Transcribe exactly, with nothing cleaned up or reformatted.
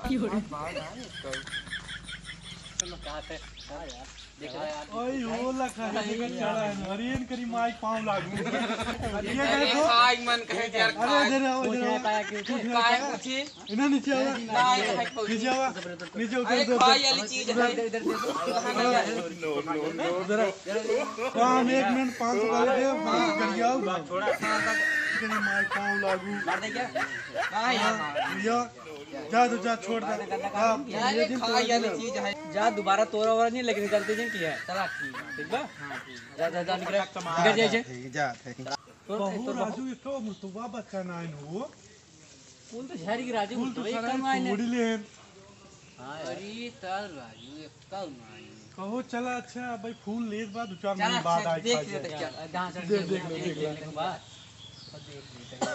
बात है इसका। चलो, कहा थे? हाँ यार, देख रहा है यार। ओए, वो लखा है, देखा चढ़ा है। अरे, इन करी माई पाँव लागू। अरे, ये अरे, देखो। खाई मन कहे यार, अरे, खाई। इधर आओ, इधर आओ। पूछने पाया क्यों? पूछने पाया। पूछे? इन्हें नीचे आओ। नहीं, नहीं, नहीं। नीचे आओ। नीचे उतर, अरे, उतर, खाई उतर। वाली चीज है। इधर, इधर, इधर। इधर आओ। काम एक मिनट पाँच सौ कर दे, बात कर जाओ। थोड़ा। इतने माई पाँव लागू। मार दे क्या? हाँ, यार। हाँ, भैया, जा दो, जा, छोड़ दे। मार दे, गंदा काम हाँ, किया। ये अरे, दिन खाई वाली चीज है। जा, दोबारा तोरा ओरा नहीं, लेकिन गलती नहीं किया है। चला, ठीक है। ठीक बा? हाँ, ठीक है। जा, जा, जा, निकल। निकल जा, जा। ठीक, जा, ठीक। तोर, बहू तोर बहू। राजू, एक ठो मुर्तुबा बच्चा ना आइन हो। फूल तो झड़ गई राजू, फूल तो तो एक सारा कम आइन है। तोड़ी लेन। हाँ यार। अरे, तब राजू, एक कम आइन। कहो, चला, अच्छा, भाई, फूल लेत बा, दो चार चला, महीने बाद अच्छा, आई देख खा लेते जाए। हैं, चल। हाँ, चल, देख, देख, देख, देख, देख, देख, देख, देख। बाद। देख लेते हैं।